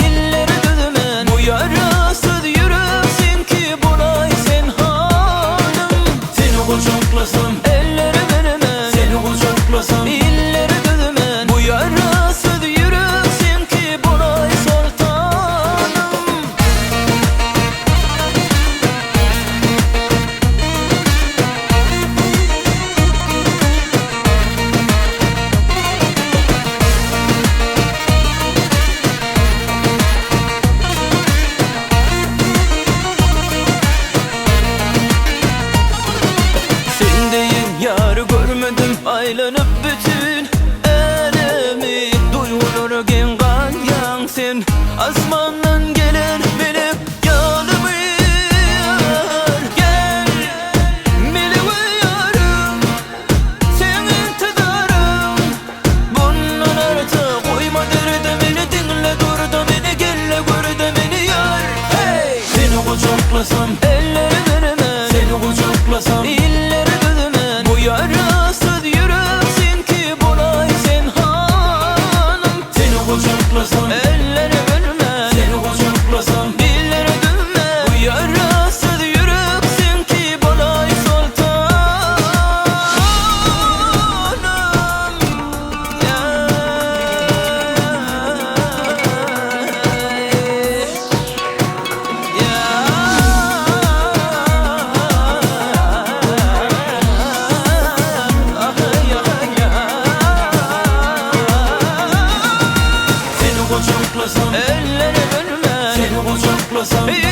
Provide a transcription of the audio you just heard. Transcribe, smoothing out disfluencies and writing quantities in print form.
Illeri düzmen Bu ýarasyz ýürek seňki bolaý sen hanym. Seni gujaklasam. Elleri bermen Seni gujaklasam. Illeri düzmen Bu ýarasyz ýürek seňki bolaý soltanym. Sen deýin ýary görmedim aýlanyp bütin älemi Duýgulara geň galýaň sen asmandan gelen melek ýalymy ýar Gel melege ýarym seň intizaryň Bundan artyk goýma derde meni diňle durda meni gelle görde meni ýar Hey! Seni gujaklasam. Elleri bermen Seni gujaklasam. Illeri düzmen Bu ýarasyz ýürek seňki bolaý sen hanym. Seni gujaklasam. Elleri bermen Seni gujaklasam. Dilleri düzmen Bu ýarasyz ýürek seňki bolaý soltanym. Seni gujaklasam. Elleri bölmen Seni gujaklasam.